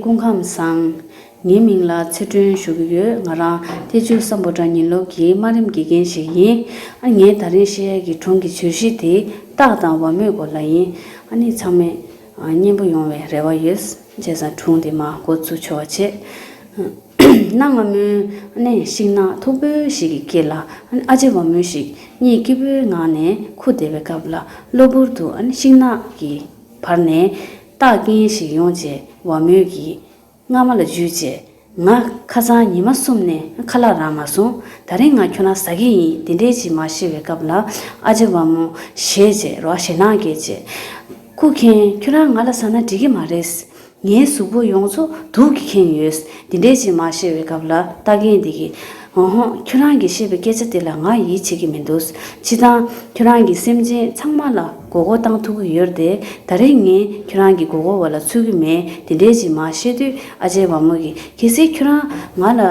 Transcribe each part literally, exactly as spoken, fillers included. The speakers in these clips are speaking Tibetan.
སྐུ་ཁམས་བཟང་། ངའི་མིང་ལ་ཚེ་སྒྲོན་ཞུ་གི་ཡོད། ང་རང་ཐེ་ཇུ་སམ་བྷོ་ཊ་ཉིན་སློབ་ཀྱི་དམའ་རིམ་དགེ་རྒན་ཞིག་ཡིན། ཨ་ངས་ད་རིང་བཤད་ཡས་ཀྱི་སྒྲུང་གི་བརྗོད་གཞི་དེ་སྟག་དང་ཝ་མོའི་སྐོར་ལ་ཡིན། ཨ་ནི་ཚང་མས་ཨ་སྙན་པོ་ཡོང་བའི་རེ་བ་ཡོད། བྱས་ཙང་སྒྲུང་དེ་མར་འགོ་བཙུགས་ཆོག་པ་བྱེད། གནའ་སྔ་མོའི་ནས་ཤིང་ནགས་མཐོ་པོ་ཞིག་གི་དཀྱིལ་ལ་ཨ་ཅེ་ཝ་མོ་ཞིག་གཉིད་སྐྱིད་པོའི་ངང་ནས་ཁུག་བསྡད་པའི་སྐབས་ལ། གློ་བུར་དུ་ཤིང་ནགས་ཀྱི་བར་ནས་སྟག་རྐྱང་ཞིག་ཡོང་རྗེས་ཝ་མོ་གི་རྔ་མ་ལ་འཇུས་རྗེས། ང་ཁ་སང་ཉི་མ་གསུམ་ནས་ཁ་ལག་རག་མ་སོང་། ད་རིང་ང་ཁྱོད་རང་ཟ་གི་ཡིན། དེ་འདྲས་ཅིག་མར་བཤད་པའི་སྐབས་ལ་ཨ་ཅེ་ཝ་མོ་ཞེད་བྱས་རོ་ཞེད་སྣང་སྐྱེས་བྱས། སྐུ་མཁྱེན། ཁྱོད་རང་ང་ལ་ཟ་ན་འགྲིག་གི་མ་རེད། ངའི་གཟུགས་པོ་ཡོངས་རྫོགས་དུག་གིས་ཁེངས་ཡོད། འདི་འདྲས་ཅིག་མར་བཤད་པའི་སྐབས་ལ་སྟག་རྐྱང་དེ་གིས། འོ་ཧོ། ཁྱོད་རང་གིས་བཤད་པའི་སྐད་ཆ་དེ་ལ་ང་ཡིད་ཆེས་ཀྱི་མི་འདུག་སྤྱིར་བཏང་ཁྱོད་རང་གིས་སེམས་ཅན་ཚང་མ་ལ་མགོ་སྐོར་བཏང་ཐུབ་ཀྱི་ཡོད་རེད་དེ། ད་རེས་ངས་ཁྱོད་རང་གི་མགོ་སྐོར་བ་ལ་ཚུད་ཀྱི་མེད། འདི་འདྲས་ཅིག་མར་བཤད་དུས་ཨ་ཅེ་ཝ་མོ་གིས། གལ་སྲིད་ཁྱོད་རང་ང་ལ་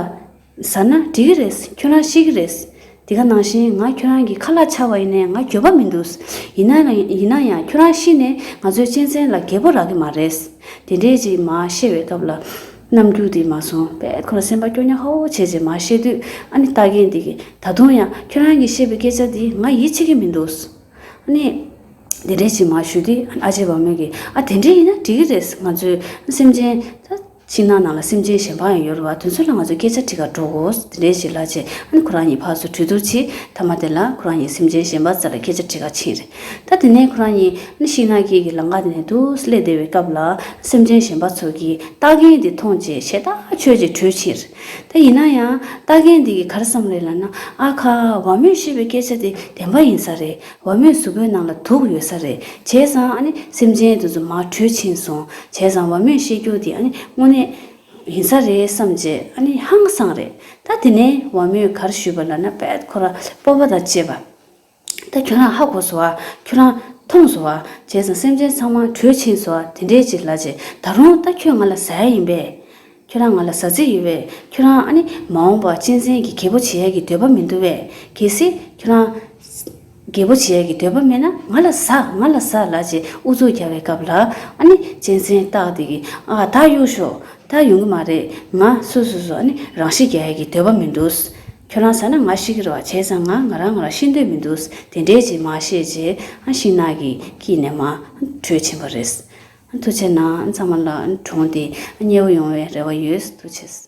ཟ་ན་འགྲིག་གི་རེད། ཁྱོད་རང་ཤི་གི་རེད། དེ་ག་ནང་བཞིན་ང་ཁྱོད་རང་གི་ཁ་ལག་ཆགས་པ་ཡིན་ནའི་ང་འགྱོད་པ་མི་འདུག་ཡིན་ན་ཡིན་ན་ཡང་ཁྱོད་རང་ཤི་ནས་ང་ཚོའི་གཅན་གཟན་ལ་རྒྱལ་པོ་རག་གི་མ་རེད། དེ་འདྲས་ཅིག་མར་བཤད་པའི་སྐབས་ལ། རྣམ་འགྱུར་དེ་མ་སོང་བས་ཁོ་རང་སེམས་པ་སྐྱོ་ཉག་ཧ་བོ་བྱས་རྗེས་མར་བཤད་དུས། ཨ་ནི་སྟག་རྐྱང་དེ་གིས། ད་དུང་ཡང་ཁྱོད་རང་གིས་བཤད་པའི་སྐད་ཆ་དེ་ང་ཡིད་ཆེས་ཀྱི་མི་འདུག་ཨ་ནི། དེ་འདྲས་ཅིག་མར་ཞུས་དུས་ཨ་ཅེ་ཝ་མོ་གིས། ཨ་དེ་འདྲས་ཡིན་ན་འགྲིག་གི་རེད། ང་ཚོའི་སེམས་ཅན་ད། ཤིང་ནགས་ནང་ལ་སེམས་ཅན་གཞན་པ་ཡང་ཡོད་རེད་བ། དེ་ཚོ་ལ་ང་ཚོས་སྐད་ཆ་དྲི་ག་འགྲོ་དགོས། དེ་འདྲས་ཅིག་ལབ་བྱས། ཨ་ནི་ཁོ་རང་གཉིས་ཕར་ཚུར་གྲོས་བསྡུར་བྱས། མཐའ་མ་དེ་ལ་ཁོ་རང་གཉིས་སེམས་ཅན་གཞན་པ་རྩ་ལ་སྐད་ཆ་དྲི་ག་ཕྱིན་རེད། ད་དེ་ནས་ཁོ་རང་གཉིས་ཨ་ནི་ཤིང་ནགས་དཀྱིལ་གྱི་ལམ་ཁ་དེ་ནས་འདུག་སེ་སླེབས་བསྡད་པའི་སྐབས་ལ། སེམས་ཅན་གཞན་པ་ཚོ་གིས་སྟག་རྐྱང་དེ་མཐོང་རྗེས་ཞེ་ཐག་ཆོད་ཅིག་བྲོས་ཕྱིན་རེད། ད་ཡིན་ན་ཡང་སྟག་རྐྱང་དེ་གིས་ག་རེ་བསམ་རེད་ལབ་ན། ཨ་ཁ། ཝ་མོས་བཤད་པའི་སྐད་ཆ་དེ་བདེན་པ་ཡིན་ས་རེད། ཝ་མོའི་གཟུགས་པོའི་ནང་ལ་དུག་ཡོད་ས་རེད། བྱས་ཙང་ཨ་ནི་སེམས་ཅན་དེ་ཚོ་མར་བྲོས་ཕྱིན་སོང་། བྱས་ཙང་ཝ་མོས་བཤད་རྒྱུ་དེ་ཨ་ནི་དངོས་གནས་ཡིན་ས་རེད་བསམ་བྱས་ཨ་ནི་ཧང་སངས་རེད། ད་དེ་ནས་ཝ་མོས་ག་རེ་ཞུས་པ་ལབ་ན། དཔེ་ཁོ་རང་སྤོབས་པ་དང་བཅས་པ། ད་ཁྱོད་རང་ཧ་གོ་སོང་བ། ཁྱོད་རང་མཐོང་སོང་བ། བྱས་ཙང་སེམས་ཅན་ཚང་མ་བྲོས་ཕྱིན་སོང་བ། དེ་འདྲས་ཅིག་ལབ་བྱས། ད་རུང་ད་ཁྱོད་ང་ལ་ཟ་ཡ་ཡིན་པས། ཁྱོད་རང་ང་ལ་ཟ་རྩིས་ཡོད་པས། ཁྱོད་རང་ཨ་ནི་མ་འོངས་པར་གཅན་གཟན་གྱི་རྒྱལ་པོ་བྱེད་ཡ་གི་འདོད་པ་མི་འདུག་པས། གལ་སྲིད་ཁྱོད་རང་རྒྱལ་པོ་བྱེད་ཡ་གི་འདོད་པ་མེད་ན་ང་ལ་ཟ། ང་ལ་ཟ་ལབ་བྱས་ཨུ་ཚུགས་རྒྱག་པའི་སྐབས་ལ། ཨ་ནི་གཅན་གཟན་སྟག་དེ་གིས། ཨ་ད་གཡུག་ཞོག་ད་ཡོང་གི་མ་རེད། ང་སོ་སོ་སོ་ཨ་ནི་རང་ཤི་རྒྱག་ཡ་གི་འདོད་པ་མི་འདུག་ཁྱོད་རང་ཟ་ན་ང་ཤི་གི་རེད་བ། བྱས་ཙང་ང་ང་རང་ང་རང་ཤི་འདོད་མི་འདུག་དེ་འདྲས་ཅིག་མར་བཤད་རྗེས་ཨ་ཤིང་ནགས་ཀྱི་དཀྱིལ་ནས་མར་བྲོས་ཕྱིན་པ་རེད། ཐུགས་རྗེ་གནང་། ཚང་མ་ལ་སྒྲུང་དེ་མཉེས་པོ་ཡོང་བའི་རེ་བ་ཡོད། ཐུགས་རྗེ་ཆེ།